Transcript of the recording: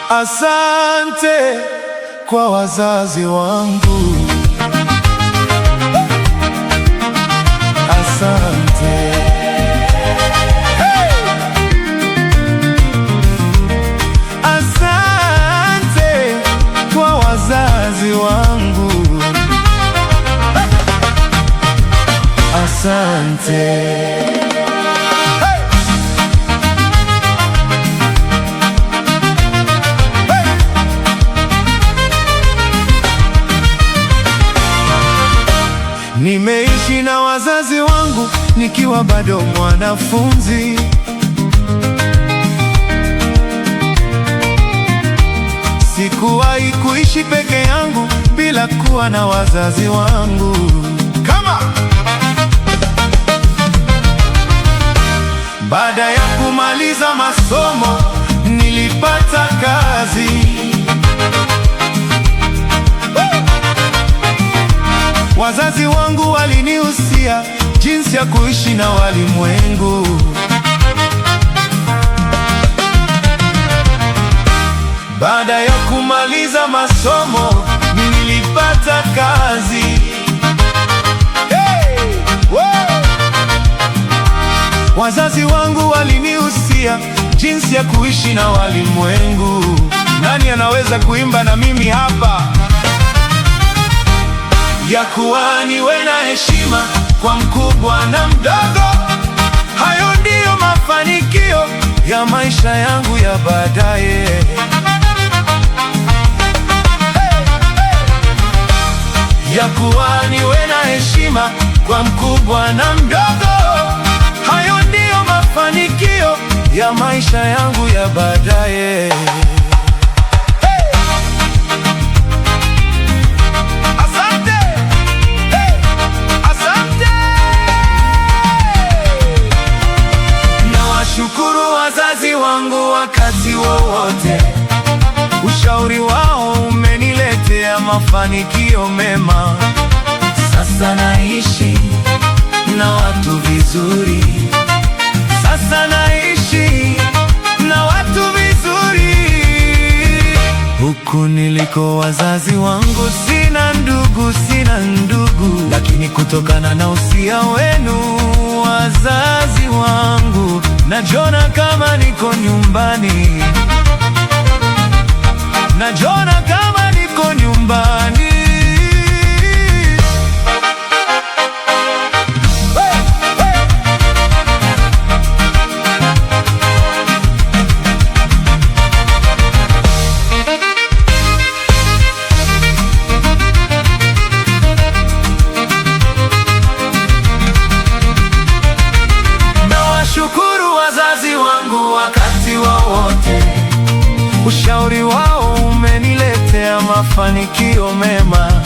Asante kwa wazazi wangu. Asante. Hey! Asante kwa wazazi wangu. Asante. Hey! Hey! Nimeishi na wazazi wangu nikiwa bado mwanafunzi. Sikuwahi kuishi peke yangu bila kuwa na wazazi wangu. Kama baada ya kumaliza masomo nilipata kazi. Wazazi wangu walinihusia jinsi ya kuishi na walimwengu. Baada ya kumaliza masomo nilipata kazi. Hey! Wow! Wazazi wangu walinihusia jinsi ya kuishi na walimwengu. Nani anaweza kuimba na mimi hapa? Ya kuwa niwe na heshima kwa mkubwa na mdogo. Hayo ndiyo mafanikio ya maisha yangu ya baadaye. Ya kuwa niwe na heshima kwa mkubwa na mdogo. Hayo ndiyo mafanikio ya maisha yangu ya baadaye. Hey! Asante! Hey! Asante! Nawashukuru wazazi wangu wakati wowote. Ushauri wao umeniletea mafanikio mema. Sasa naishi na watu vizuri. Sasa naishi na watu vizuri. Huku niliko wazazi wangu sina ndugu, sina ndugu, lakini kutokana na usia wenu wazazi wangu, najiona kama niko nyumbani, najiona kama niko nyumbani. Hey, hey. Nawashukuru wazazi wangu wakati wowote. Ushauri wao umeniletea mafanikio mema.